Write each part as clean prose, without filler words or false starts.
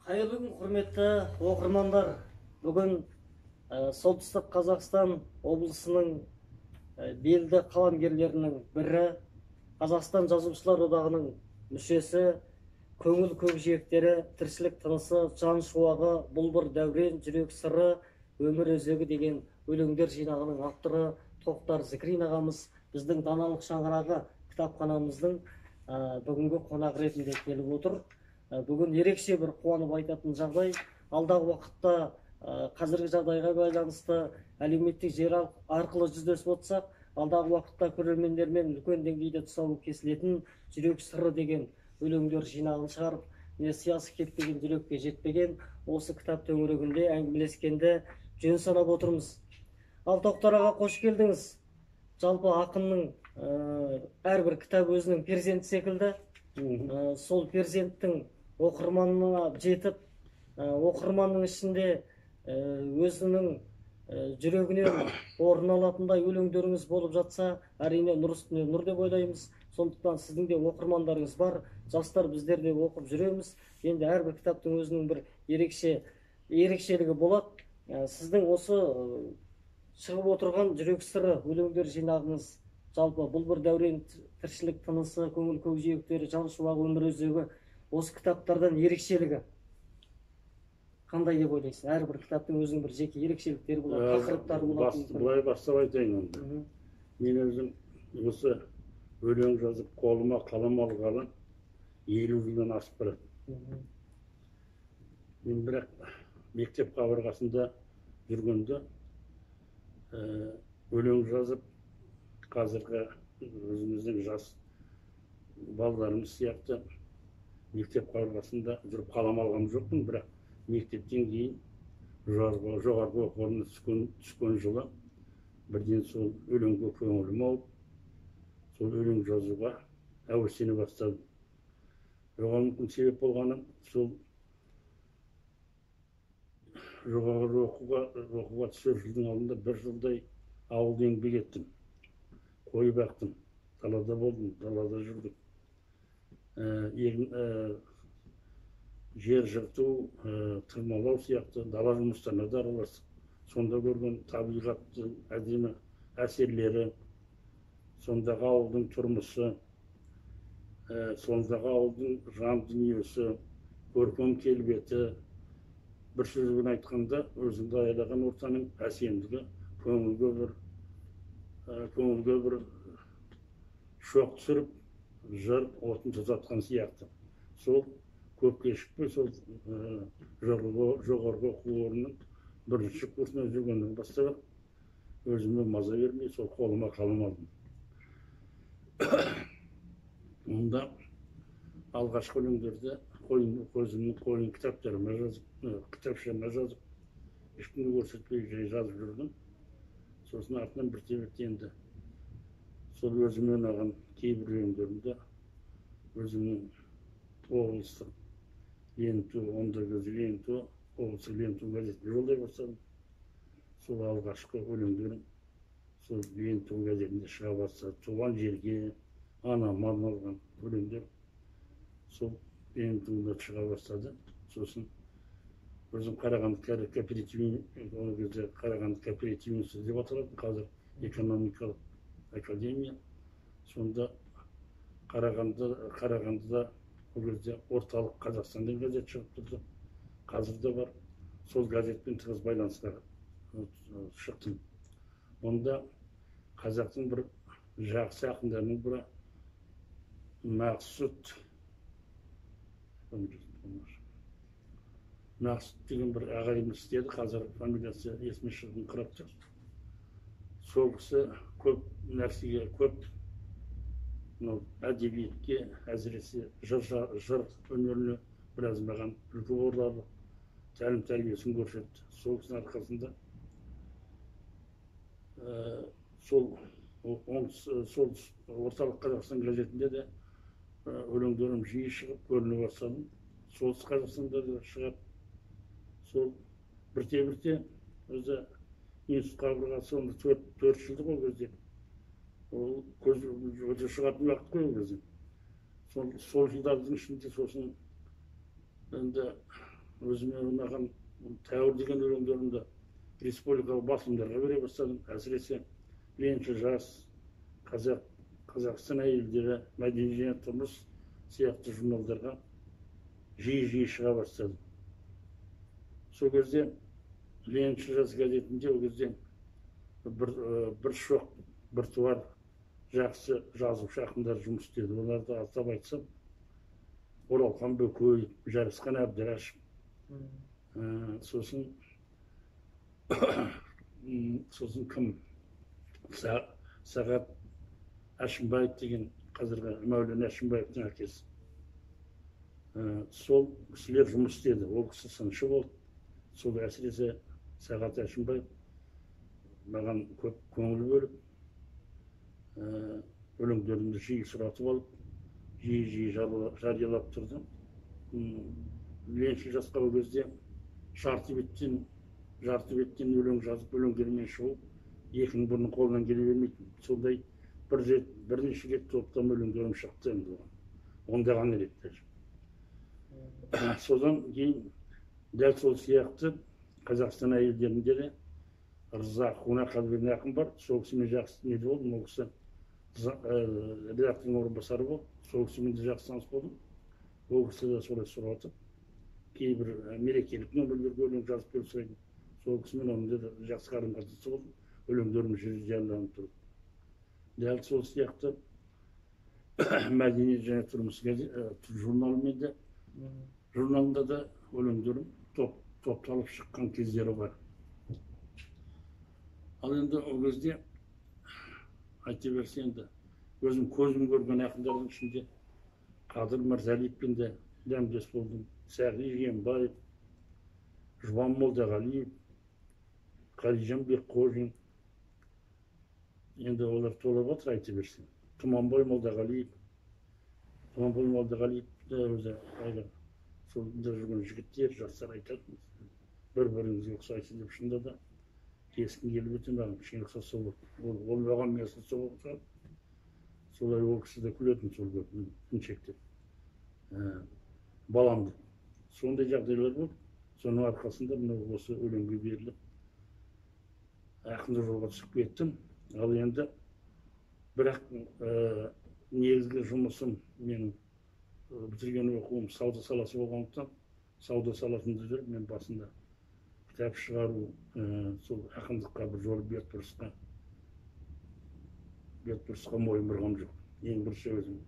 Қайырлы күн, құрметті оқырмандар. Бүгін Солтүстік Қазақстан облысының белді қаламгерлерінің бірі, Қазақстан Жазушылар одағының мүшесі, көңіл көкжиектері, тіршілік тынысы, жан шуағы, бұлбұр дәурен, жүрек сыры, өмір өзегі деген өлеңдер жинағының авторы Тоқтар Зікірин ағамыз біздің Даналық шаңырағы кітапханамыздың бүгінгі қонағы ретінде келіп отыр. Бүгін ерекше бір қуанып айтатын жағдай, алдағы уақытта қазіргі жағдайға байланысты әлеуметтік желі арқылы жүздесіп отырсақ, алдағы уақытта көрермендермен үлкен деңгейде тұсауы кесілетін жүрек сыры деген өлеңдер жинағын шығарып, міне сиясы кетпеген жүрекке жетпеген осы кітап төңірегінде әңгімелескенді жөн санап отырмыз. Ал Тоқтар аға, қош келдіңіз. Жалпы ақынның әрбір кітап өзінің перзенті секілді. Сол перзенттің оқырманына жетіп, оқырманның ішінде өзінің жүрегінен орын алатындай өлеңдеріңіз болып жатса, әрине нұр үстіне нұр деп ойлаймыз. Сондықтан сіздің де оқырмандарыңыз бар, жастар біздер де оқып жүреміз. Енді әрбір кітаптың өзінің бір ерекшелігі болады. Сіздің осы шығып отырған жүрек сыры өлеңдер жинағыңыз, жалпы бұл бір дәурен, тіршілік тынысы, көңіл көкжиектері, жан шуағы, өмір өзегі, осы кітаптардан ерекшелігі қандай деп ойлайсыз? Әрбір кітаптың өзінің бір жеке ерекшеліктері болады, тақырыптары болады. Былай бастап айтайын онда. Мен өзім осы өлең жазып, қолыма қалам алғалы 50 жылдан асып барады. Мен бірақ мектеп қабырғасында жүргенде өлең жазып, қазіргі өзіміздің жас балаларымыз сияқты мектеп қабырғасында жүріп қалам алған жоқпын, бірақ мектептен кейін жоғарғы оқу орнына түскен жылы бірден сол өлеңге көңілім ауып, сол өлең жазуға әуестене бастадым. Оған мүмкін себеп болғаны сол жоғарғы оқуға түсер жылдың алдында бір жылдай ауылда еңбек еттім. Қой бақтым, далада болдым, далада жүрдік. Жер жырту, тырмалау сияқты дала жұмыстарына да араластық. Сонда көрген табиғаттың әдемі әсерлері, сондағы ауылдың тұрмысы, сондағы ауылдың жан дүниесі, көркем келбеті, бір сөзбен айтқанда өзіңді аялаған ортаның әсемдігі көңілге бір шоқ түсіріп, жыр отын тұтатқан сияқты. Сол көп кешікпей сол жоғарғы оқу орнының бірінші курсына жүргеннен бастап өзіме маза бермей сол қолыма қалам алдым. Онда алғашқы өлеңдерді өзімнің қойын кітаптарыма жазып, кітапшама жазып, ешкімге көрсетпей жай жазып жүрдім. Сосын артынан бірте-бірте енді сол өзіме ұнаған кейбір өлеңдерімді өзімнің облыстық Ленту, онда көзі Ленту, облыстық Ленту газетіне жолдай бастадым. Сол алғашқы өлеңдерім сол Ленту газетінде шыға бастады. Туған жерге, анама арналған өлеңдер сол Лентуда шыға бастады. Сосын өзім Қарағанды кооператив, ол кезде Қарағанды кооператив институты деп аталатын, қазір экономикалық академия. Сонда Қарағандыда ол кезде Орталық Қазақстан деген газет шығып тұрды, қазір де бар. Сол газетпен тығыз байланысқа шықтым. Онда қазақтың бір жақсы ақындарының бірі Мақсұт деген бір ағайымыз істеді, қазір фамилиясы есіме шығыңқырап тұр. Сол кісі көп нәрсеге, көп әдебиетке, әсіресе жыр өнеріне біраз маған үлгі боларлық тәлім тәрбиесін көрсетті. Сол кісінің арқасында сол Орталық Қазақстан газетінде де өлеңдерім жиі шығып көріне бастадым. Солтүстік Қазақстанда да шығып, сол бірте-бірте өзі институт қабырғасы сонда 4 жылдық ол кезде. Ол көз өте шығатын уақыт қой ол кезде. Сол жылдардың ішінде сосын енді Өзіме ұнаған тәуір деген өлеңдерімді республикалық басылымдарға бере бастадым. Әсіресе Лениншіл жас, Қазақстан әйелдері, Мәдени және тұрмыс сияқты журналдарға жиі-жиі шыға бастадым. Сол кезде Лениншіл жас газетінде ол кезде бір шоқ, бір туар жақсы жазушы ақындар жұмыс істеді. Оларды атап айтсам, Оралхан Бөкей, Жарасқан Әбдірашев, сосын кім, Сағат Әшімбаев деген, қазіргі Мәулен Әшімбаевтың әкесі. Сол кісілер жұмыс істеді. Ол кісі сыншы болды. Сол әсіресе Сағат Әшімбаев маған көп көңіл бөліп, өлеңдерімді жиі сұратып алып, жиі-жиі жариялап тұрды. Лениншіл жасқа ол кезде жарты беттен өлең жазып, өлеңдермен шығу екінің бірінің қолынан келе бермейтін. Сондай бірнеше рет топтам өлеңдерім шықты енді оған. Ондаған реттер. Содан кейін дәл сол сияқты Қазақстан әйелдерінде де Рза Қонақов деген ақын бар. Сол кісімен жақсы неде болдым. Ол кісі редактордың орынбасары болды. Сол кісімен де жақсы таныс болдым. Ол кісі де солай сұратып, кейбір мерекелік нөмірлерге өлең жазып беріп сұрайтын. Сол кісімен оның да жақсы қарым-қатынасы болды. Өлеңдерім жарияланып тұрды. Дәл сол сияқты Мәдениет және тұрмыс журналымен де, журналында да өлеңдерім топталып шыққан кездері бар. Ал енді ол кезде айта берсе, енді өзім көзім көрген ақындардың ішінде Қадыр Мырзалиевпен де дәмдес болдым. Сәғи Жиенбаев, Жұбан Молдағалиев, Қалижан Бекқожин, енді олар толып отыр айта берсең. Тұманбай Молдағалиев, Тұманбай Молдағалиев өзі әлгі сонда жүрген жігіттер, жастар айтатын, бір-біріңізге ұқсайсыз деп. Шынында да кескін келіп өте маған кішкене ұқсас болды. Ол маған мен ұқсас болып, солай ол кісі де күлетін сол көріп, іншектеп, балам деп. Сондай жағдайлар болды. Соның арқасында мынау осы өлеңге беріліп, ақындық жолға түсіп кеттім. Ал енді бірақ негізгі жұмысым менің бітірген оқуым сауда саласы болғандықтан, сауда саласында жүріп, мен басында кітап шығару, сол ақындыққа бір жол бетбұрысқа мойын бұрғам жоқ. Ең бірінші өзім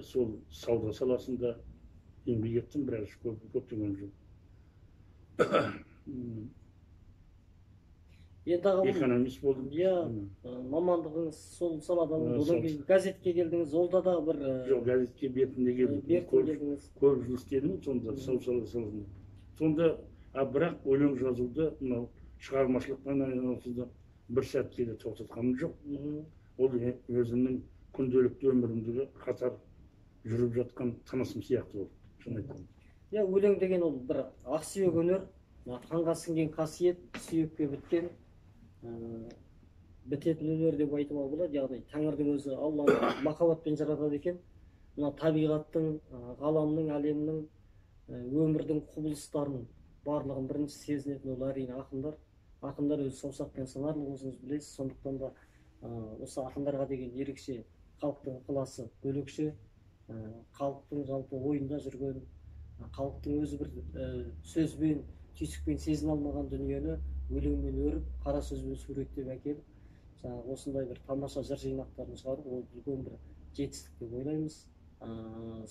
сол сауда саласында еңбек еттім, біраз көптеген жыл. Экономист болдым. Иә, мамандығыңыз сол саладан болды. Одан кейін газетке келдіңіз, олда да бір... Жоқ, газетке бертінде келдім. Бертінде келдіңіз. Көп жыл істедім сонда, сауда саласында. Сонда, бірақ өлең жазуды, мынау шығармашылықпен айналысуды бір сәтке де тоқтатқаным жоқ. Ол өзімнің күнделікті өмірімдегі қатар жүріп жатқан тынысым сияқты болды, шын айтқанда. Иә, өлең деген ол бір ақсүйек өнер, қанға сіңген қасиет, сүйекке біткен, бітетін өнер деп айтуға болады. Яғни тәңірдің өзі Алланы махаббатпен жаратады екен. Мына табиғаттың, ғаламның, әлемнің, өмірдің құбылыстарын барлығын бірінші сезінетін ол әрине ақындар. Ақындар өзі саусақпен санарлық, өзіңіз білесіз. Сондықтан да осы ақындарға деген ерекше халықтың ықыласы бөлекше, халықтың жалпы ойында жүрген, халықтың өзі бір сөзбен, түйсікпен сезіне алмаған дүниені өлеңмен өріп, қара сөзбен суреттеп әкеліп, жаңағы осындай бір тамаша жыр жинақтарын шығару ол үлкен бір жетістік деп ойлаймыз.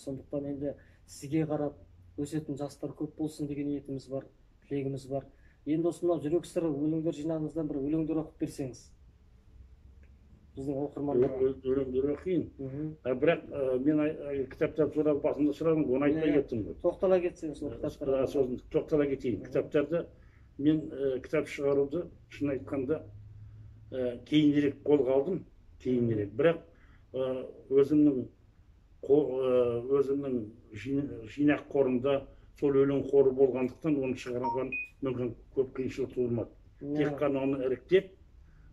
Сондықтан енді сізге қарап өсетін жастар көп болсын деген ниетіміз бар, тілегіміз бар. Енді осы мынау жүрек сыры өлеңдер жинағыңыздан бір өлеңдер оқып берсеңіз біздің оқырмандарға. Өлеңдер оқиын. Бірақ мен кітаптар туралы басында сұрадым, оны айтпай кеттім ғой. Тоқтала кетсеңіз сол кітаптарға. Сосын тоқтала кетейін. Кітаптарды мен кітап шығаруды шын айтқанда кейінірек қолға алдым, кейінірек. Бірақ өзімнің жинақ қорымда сол өлең қоры болғандықтан оны шығарған мүмкін көп қиыншылық туылмады. Тек қана оны іріктеп,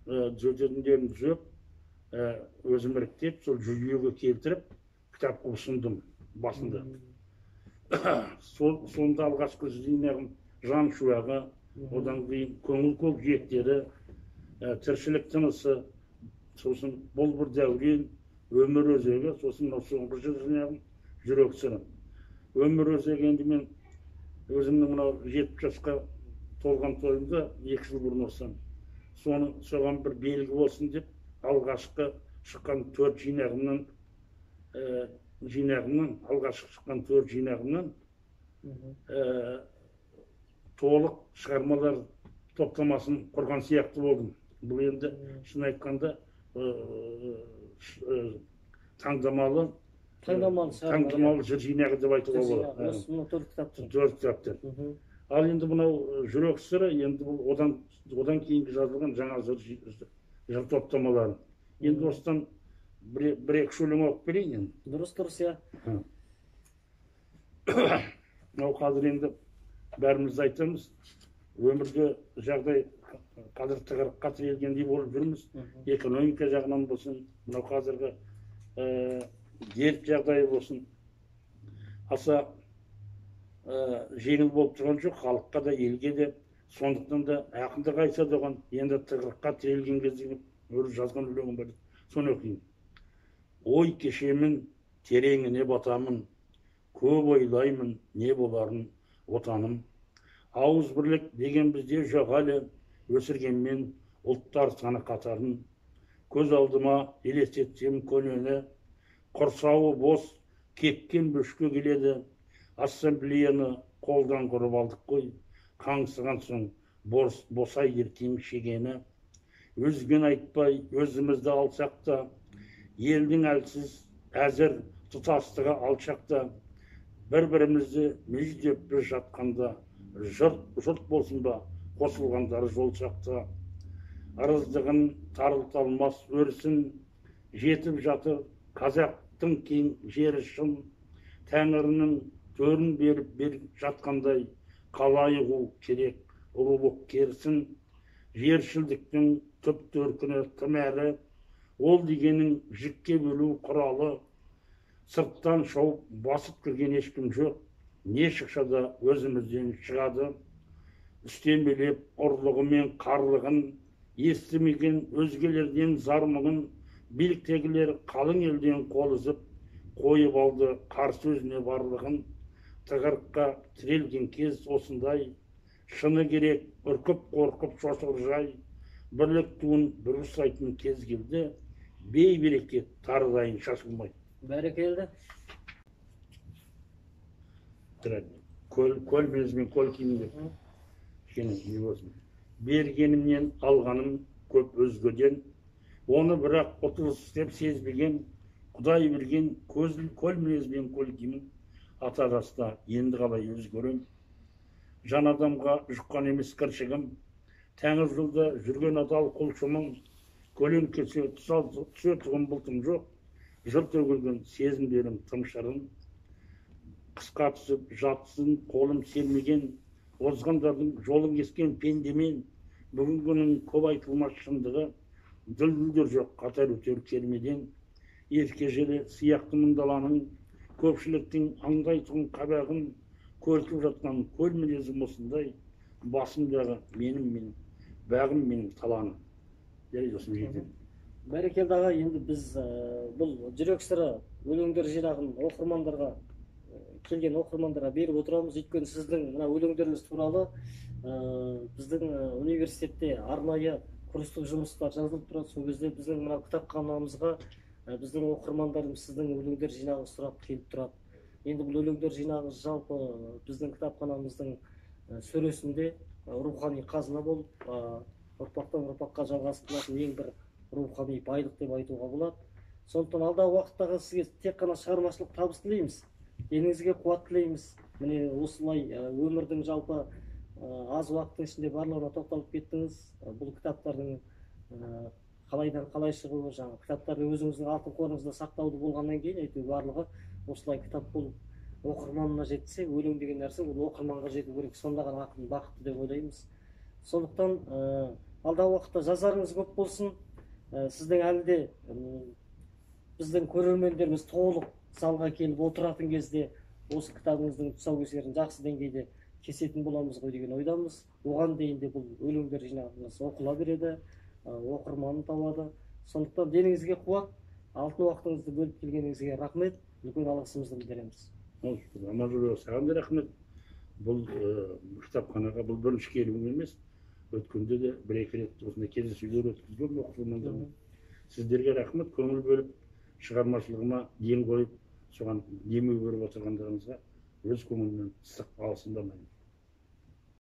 түзететіндерін түзеп, өзім іріктеп, сол жүйеге келтіріп, кітап қылып ұсындым басында. Сонда алғашқы жинағым «Жан шуағы», одан кейін «Көңіл көкжиектері», «Тіршілік тынысы», сосын «Бұл бір дәурен», «Өмір өзегі», сосын мынау соңғы жыр жинағым «Жүрек сыры». «Өмір өзегі» енді мен өзімнің мынау 70 жасқа толған тойымда 2 жыл бұрын осыны соны соған бір белгі болсын деп алғашқы шыққан 4 жинағымнан алғашқы шыққан 4 жинағымнан толық шығармалар топтамасын құрған сияқты болдым. Бұл енді шын айтқанда таңдамалы жыр жинағы деп айтуға болады. Осы 4 кітаптан. 4 кітаптан. Ал енді мынау «Жүрек сыры» енді бұл одан кейінгі жазылған жаңа жыр топтамалары. Енді осыдан бір екі өлең оқып берейін енді. Дұрыс, иә. Мынау қазір енді бәріміз айтамыз, өмірде жағдай қазір тығырыққа тірелгендей болып жүрміз. Экономика жағынан болсын, мынау қазіргі дерт жағдайы болсын, аса жеңіл болып тұрған жоқ халыққа да, елге де. Сондықтан да ақындық айтса да оған енді тығырыққа тірелген кезде өзі жазған өлеңім бар, соны оқиын. Ой кешемін, тереңіне батамын, көп ойлаймын, не боларын отаным. Ауыз бірлік деген бізде жоқ әлі, өсіргенмен ұлттар саны қатарын. Көз алдыма елестетсем көнені, құрсауы бос кепкен бөшке келеді. Ассамблеяны қолдан құрып алдық қой, қаңсыған соң босай ертең шегені. Өзген айтпай өзімізді алсақ та, елдің әлсіз әзір тұтастығы алшақта, бір-бірімізді мүждеп бір жатқанда, жұрт болсын ба қосылғандары жол шақта. Ырыздығын тарылта алмас өрісін, жетіп жатыр қазақтың кең жері шын. Тәңірінің төрін беріп жатқандай, қалай ұғу керек ұлылық керісін. Жершілдіктің түп төркіні тым әрі, ол дегенің жікке бөлу құралы. Сырттан шауып басып кірген ешкім жоқ, не шықса да өзімізден шығады. Үстемелеп ұрлығы мен қарлығын, естімеген өзгелерден зар мұңын, биліктегілер қалың елден қол үзіп, қойып алды қарсы өзіне барлығын. Тығырыққа тірелген кез осындай, шыны керек үркіп қорқып шошыр жай. Бірлік туын бір ұстайтын кез келді, бейберекет тарыдайын шашылмай. Бәрекелді. Көл мінезбен көл киім деп. Кішкене не болсын. Бергенімнен алғаным көп өзгеден, оны бірақ ұтылыс деп сезбеген, Құдай берген көл мінезбен көл киімін ата жаста енді қалай өзгерем. Жан адамға жұққан емес кіршігім, тәңір жолда жүрген адал құлшымын, көлеңкесі түсетұғын бұлтым жоқ, жыр төгілген сезімдерім тым шырын. Қысқа түсіп жатсын қолым сермеген, озғандардың жолын кескен пендемен. Бүгінгінің көп айтылмас шындығы, дүлдүлдер жоқ қатар өтер кермеден. Ерке желі сияқтымын даланың, көпшіліктің аңдайтұғын қабағын, көркіп жатқан көл мінезім осындай, басымдағы менің бағым менің таланым. Жарайды, осымен жетеді. Бәрекелді аға, енді біз бұл «Жүрек сыры» өлеңдер жинағын оқырмандарға, келген оқырмандарға беріп отырамыз. Өйткені сіздің мына өлеңдеріңіз туралы біздің университетте арнайы курстық жұмыстар жазылып тұрады. Сол кезде біздің мына кітапханамызға біздің оқырмандарымыз сіздің өлеңдер жинағын сұрап келіп тұрады. Енді бұл өлеңдер жинағы жалпы біздің кітапханамыздың сөресінде рухани қазына болып, ұрпақтан ұрпаққа жалғасып келетін ең бір рухани байлық деп айтуға болады. Сондықтан алдағы уақыттағы сізге тек қана шығармашылық табыс тілейміз, деніңізге қуат тілейміз. Міне осылай өмірдің жалпы аз уақыттың ішінде барлығына тоқталып кеттіңіз. Бұл кітаптардың қалайдан қалай шығуы, жаңа кітаптарды өзіңіздің алтын қорыңызда сақтауды болғаннан кейін әйтеуір барлығы осылай кітап болып оқырманына жетсе, өлең деген нәрсе ол оқырманға жету керек, сонда ғана ақын бақытты деп ойлаймыз. Сондықтан алдағы уақытта жазарыңыз көп болсын. Сіздің әлі де біздің көрермендеріміз толық залға келіп отыратын кезде Осы кітабыңыздың тұсаукесерін жақсы деңгейде кесетін боламыз ғой деген ойдамыз. Оған дейін де бұл өлеңдер жинағыңыз оқыла береді, оқырманын табады. Сондықтан деніңізге қуат, алтын уақытыңызды бөліп келгеніңізге рахмет, үлкен алғысымызды білдіреміз. Аманжол, саған да рахмет. Бұл кітапханаға бұл бірінші келуім емес, өткенде де бір-екі рет осындай кездесулер өткізген оқырмандармен. Сіздерге рахмет, көңіл бөліп, шығармашылығыма ден қойып, соған демеу беріп отырғандарыңызға өз көңілімнен ыстық алғысымды арнаймын.